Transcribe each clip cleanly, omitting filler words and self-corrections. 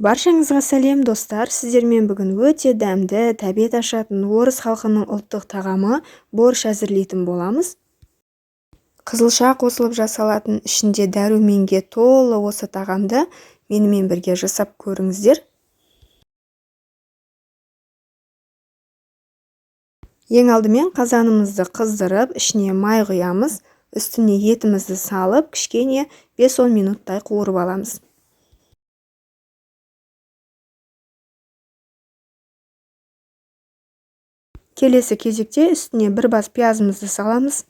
Баршаңызға сәлем, достар! Сіздермен бүгін өте дәмді, тәбет ашатын орыс халқының ұлттық тағамы борщ әзірлейтін боламыз. Қызылша қосылып жасалатын, ішінде дәруменге толы осы тағамды менімен бірге жасап көріңіздер. Ең алдымен қазанымызды қыздырып, ішіне май құямыз, үстіне етімізді салып, кішкене 5-10 минуттай қуырып аламыз. Келесі кезекте үстіне бір бас пиязымызды саламыз.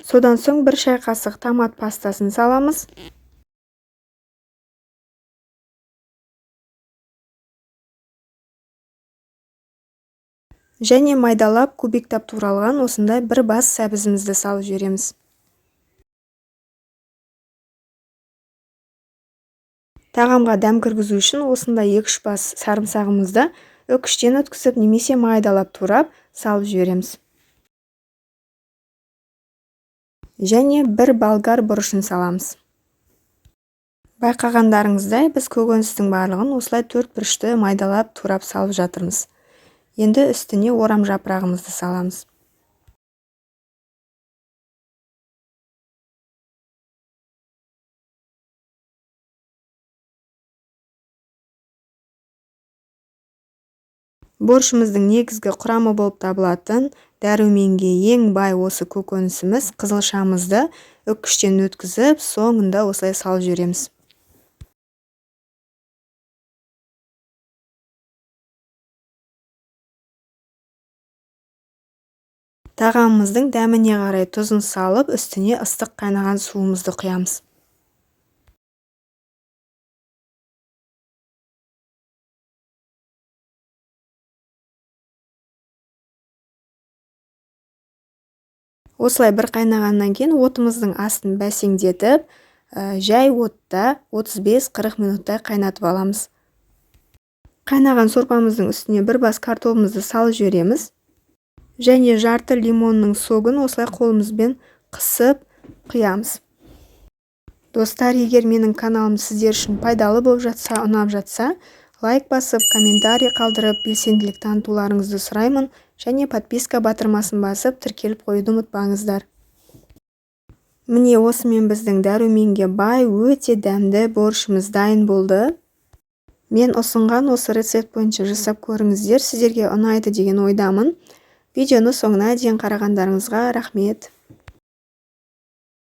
Содан соң бір шай қасық томат пастасын саламыз. Және майдалап кубиктап туралған осындай бір бас сәбізімізді салып жібереміз. Тағамға дәм кіргізу үшін осындай 2-3 бас сарымсағымызды үкіштен өткізіп немесе майдалап турап салып жібереміз. Және бір болгар бұрышын саламыз. Байқағандарыңыздай, біз көкөністің барлығын осылай төрт бұрышты майдалап турап салып жатырмыз. Енді үстіне орам жапырағымызды саламыз. Борщымыздың негізгі құрамы болып табылатын дәруменге ең бай осы көкөнісіміз қызылшамызды үккіштен өткізіп, соңында осылай салып жібереміз. Тағамымыздың дәміне қарай тұзын салып, үстіне ыстық қайнаған суымызды құямыз. Осылай бір қайнағаннан кейін отымыздың астын бәсеңдетіп, жай отта 35-40 минуттай қайнатып аламыз. Қайнаған сорпамыздың үстіне бір бас картобымызды салып жібереміз. Және жарты лимонның согын осылай қолымызбен қысып құямыз. Достар, егер менің каналым сіздер үшін пайдалы болып жатса, ұнап жатса, лайк басып, комментарий қалдырып, белсенділік танытуларыңызды сұраймын. Және подписка батырмасын басып, тіркеліп қоюды ұмытпаңыздар. Міне, осымен біздің дәруменге бай, өте дәмді борщымыз дайын болды. Мен ұсынған осы рецепт бойынша жасап көріңіздер, сіздерге ұнайды деген ойдамын. Видеоны соңына дейін қарағандарыңызға рахмет.